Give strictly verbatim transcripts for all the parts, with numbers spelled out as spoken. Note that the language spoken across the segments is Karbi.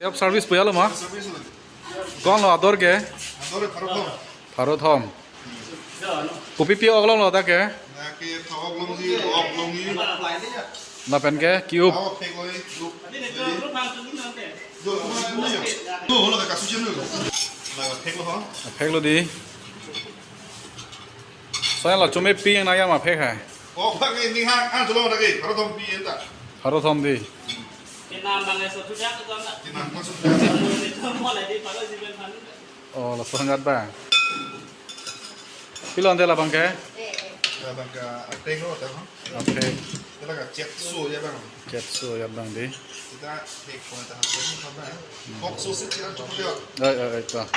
Self service pu ya lo ma? Service lo. Ko-an lo ador ke? Ador pharo thom. Pharo thom. Kopi pi ok longlo dak ke? Dak ke tha ok longji, ok longji. Lapen ke cube. Tha ok phek loi, duk. Jo, ma, ma, jo. Jo, holo ka kasu chen lo. La phek lo ho. Phek lo dei. Laso lo chome pi nang ya ma phek hai. Oh, bang ini hang, hang cholong lagi. Pharo thom pi enta. Pharo thom dei. Kenam bang eso sudah ke sana. Kenam masuk. Semua lagi pharo jiben han. Oh, laso hangat ba. Pilo ante labang ke? Labang ke ateng lo, ateng lo. Ateng. Kita ka chet so ya bang. Chet so ya bang dei. Kita hek ko ta ha ko ni kha bang. Kok so si chiran chok ya. Ai, ai, ai, ta.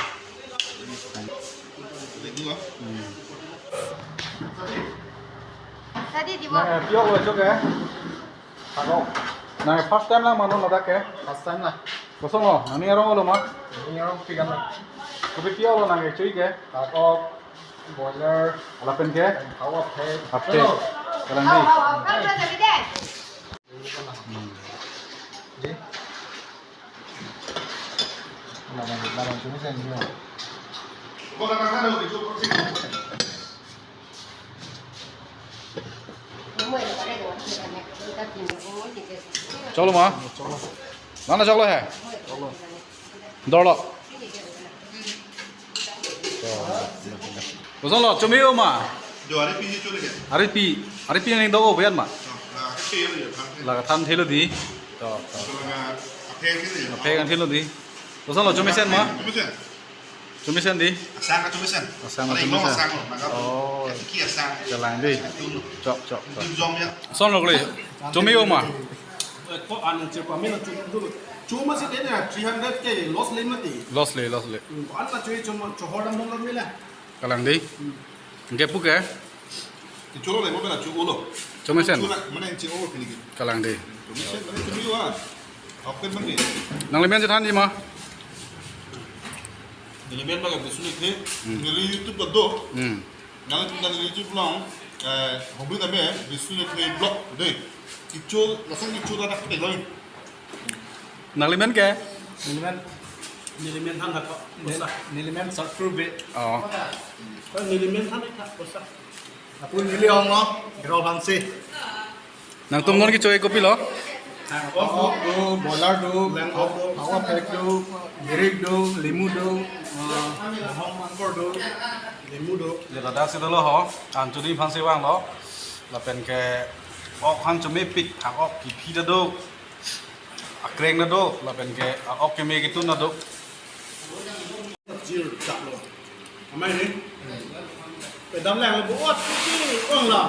Ini dua. Hmm. Tadi di mana? Nah, piok lo chok ya. Ako. Nang first time lang ma non ladak ke? First time lang. Kosong lo, nangning arong lo ma? Nangning arong pigan lang. Kopi pi ok lo nang ke chui ke? Tha ok, boiler, lapen ke? Tha ok phek. Phek. Hello. Kalang dei. Oh, oh, oh, come on, come on. Hmm. Ji. Laban, laban chui sen ji. Choklo ma? Mana choklo hai? Dolo. Kosong lo, chome o ma? Jo, ari pi je chole ke? Ari pi, ari pi nang do o bian ma? Jo, la ke ye ye. La kethan thelo dei. Jo, jo. La ke athe thelo ye. Athe kan thelo dei. Kosong lo, chome sen ma? Chome sen. Chome sen dei. Asang ka chome sen. Asang ka chome sen. Asang lo, maka. Oh. Ki asang. Kalang dei. Asang tu lo. Chok, chok, chok. Jom ya. Kosong lo kali. Chome o ma? Eh, ko an che pa mena chom dulu. Choma si dena three hundred ke loss le mati. Loss le, loss le. Hmm, an na chui choma chohor dam dong mila. Kalang dei. Hmm. Ke pu ke? Cholo le mo bela chu ulo. Chome sen. Chula, mane che ulo kini ke. Kalang dei. Chome sen, mane chumi wa. Open mane. Nangli men chethan ji ma? Neli men ba ke Bisnu Lekthe. Hmm. Neli YouTube ba do. Hmm. Nang, nang YouTube along, eh, hobby tame Bisnu Lekthe vlog dei. Kecho, lason kecho ta dak pelo. Nangli men ke? Neli men, neli men than thak, kosa. Neli men short film be. Oh. Neli men than thak, kosa. Apun neli ong lo, Gro Bangsi. Nangtum non kecho ke kopilo? Tha ok do, boiler do, tha ok, tha ok phek do, birik do, limu do, ah, mohom angkor do, limu do. Ya, ladak si dolo ho, anchuni aphan si vanglo. Lapen ke ok aphan chomepik, tha ok kiphi ta do, akreng ta do, lapen ke ok keme ketun ta do. Jir chak lo. Amai ni. Pedam lang lo buat kiki kong la.